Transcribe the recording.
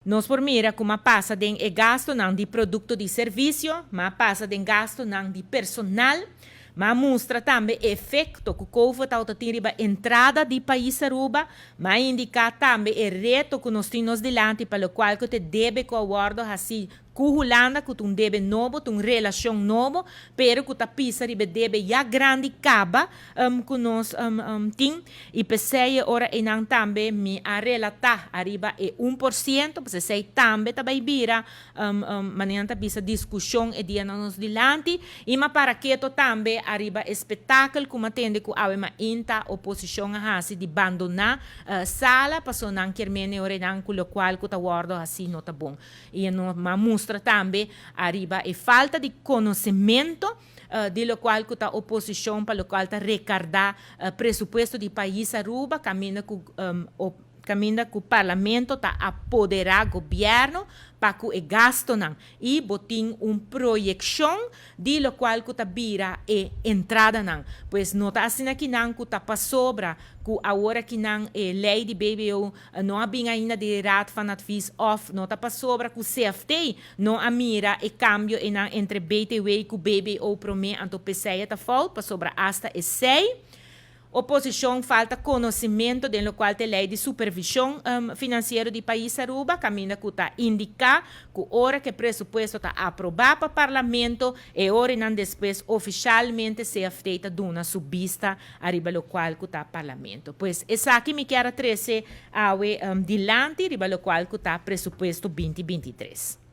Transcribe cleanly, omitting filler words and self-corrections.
Nos por mira ku m'a pasa den e gastonan di produkto di servisio, m'a pasa den gastonan di personal, m'a mustra tambe e efekto ku Covid tabata tin riba entrada di pais Aruba, m'a indiká tambe e reto ku nos tin nos dilanti pa lokual ku ta e debe ku a wòrdu hasí ku Hulanda ku ta un debe nobo, ta un relashon nobo, pero ku ta pisa riba e debe ya grandi kaba ku nos tin. I p'esei e ora einan tambe mi a relatá ariba e 1%, pues esei tambe ta bai bira manera nan ta bisa diskushon e dianan nos dilanti. I m'a para keto tambe ariba e spetakel ku m'a tende ku awe mainta oposishon a hasi di bandoná sala pasobra nan kier mene e ora einan ku lokual ku ta wòrdu hasí no ta bon. I e no a mustra tambe ariba e falta di konosementu di lokual ku ta oposishon pa lokual ta rekardá presupuesto di pais Aruba kaminda ku kaminda ku parlamento ta apoderá gobièrnu pa ku e gastonan i bo tin un proyekshon di lokual ku ta bira e entradanan. Pues no ta asina kinan ku ta pasobra ku awor akinan e lei di BBO No a bin ainda di Raad van Advies of no ta pasobra cu CFT no a mira e cambio einan entre BTW cu BBO prome anto pesey e ta fout pasobra hasta esey oposicion falta conocimento den locual ta e ley di supervision financiero di pais Aruba caminda cu ta indica cu ora cu e presupuesto ta aproba pa Parlamento e ora einan despues oficialmente CFT ta duna su bista ariba locual cu ta Parlamento. Pues esaki mi kier a trece awe dilanti riba locual cu ta presupuesto 2023.